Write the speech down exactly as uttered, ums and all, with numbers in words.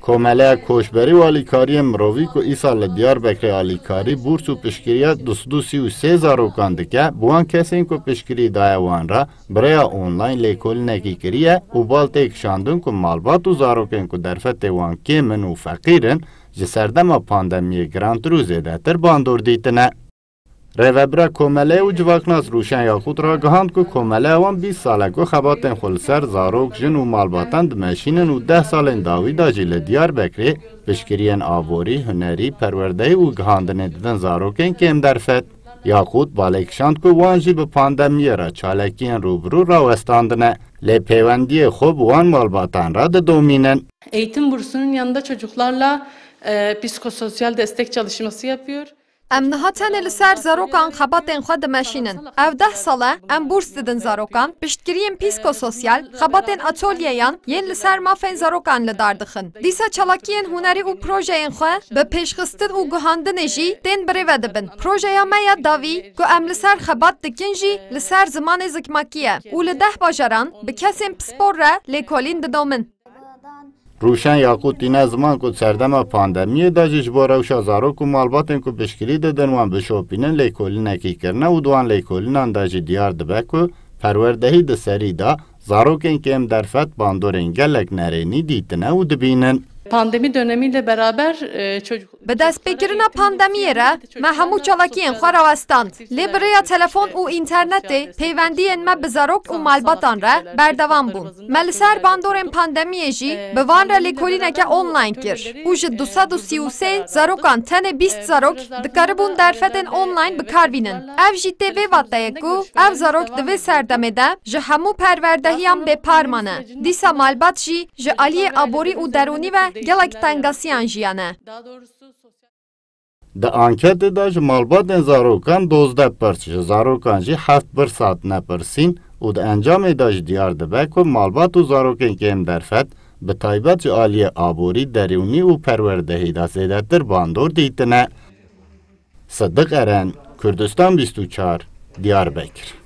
Komeleya Koçberî û Alîkariyên Mirovî ku îsal li Diyarbekirê alîkarî, bûrs û piştgiriya du sed û sî û sê zarokan dike, bi wan kesên ku piştgirî daye wan re bi rêya online lêkolînekî kiriye û bal tê kişandin ku malbat û zarokên ku derfetê wan kêm in û feqîr in, ji serdema pandemiyê girantir û zêdetir bandor dîtine. Rêvebira Komeleyê û civaknas Rûşen Yaqût ragihand ku komeleya wan bîst sal e ku xebatên xwe li ser zarok, jin û malbatan dimeşînin û deh salên dawî de jî li Diyarbekirê piştgiriyên aborî, hunerî, perwerdehî û gihandinê didin zarokên kêm derfet. Yaqût balê kişand ku wan jî bi pandemiyê re çalakiyên rûbirû rawestandine, lê pêwendiyê xwe bi wan malbatan re didomînin. Eğitim bursunun yanında çocuklarla, e, psikososyal destek çalışması yapıyor. Em niha tenê li ser zarokan xebatên xwe dimeşînin. Ev deh sal e em bûrs didin zarokan, piştgiriyên psîkososyal, xebatên atolyeyan yên li ser mafên zarokan li dar dixin. Dîsa çalakiyên hunerî û projeyên xwe bi pêşxistin û guhandinê jî tên birêve dibin. Projeya me ya dawî ku em li ser xebat dikin jî li ser zimanê zikmakî ye û li deh bajaran bi kesên pispor re lêkolîn didomin. Rûşen Yaqût tîne ziman ku di serdema pandemiyê de jî ji bo rewşa zarok û malbatên ku piştgirî didin wan bişopînin lêkolînekî kirine û di wan lêkolînan de jî diyar dibe ku perwerdehî di serî de zarokên kêm derfet bandorên gelek nerênî dîtine û dibînin. Pandemi dönemiyle beraber, e, çocuk Bi destpêkirina pandemiyê re me hemû çalakiyên xwe rawestand. Lê bi rêya telefon û înternetê pêwendiyên me bi zarok û malbatan re berdewam bûn. Me li ser bandorên pandemiyê jî bi van re lêkolîneke online kir û ji du sed û sî û sê zarokan tenê bîst zarok dikaribûn derfetên online bi kar bînin. Ev jî tê vê vateyê ku ev zarok di vê serdemê de ji hemû perwerdehiyan bêpar mane. Dîsa malbat jî ji aliyê aborî û derûnî ve gelek tengasiyan jiyane. Di anketê de ji malbatên zarokan dozdeh pirs, ji zarokan jî heft pirs hatine pirsîn û di encamê de jî diyar dibe ku malbat û zarokên kêm derfet, bi taybet ji aliyê aborî, derûnî û perwerdehî de zêdetir bandor dîtine. Sidiq Eren, Kurdistan bîst û çar, Diyarbekir.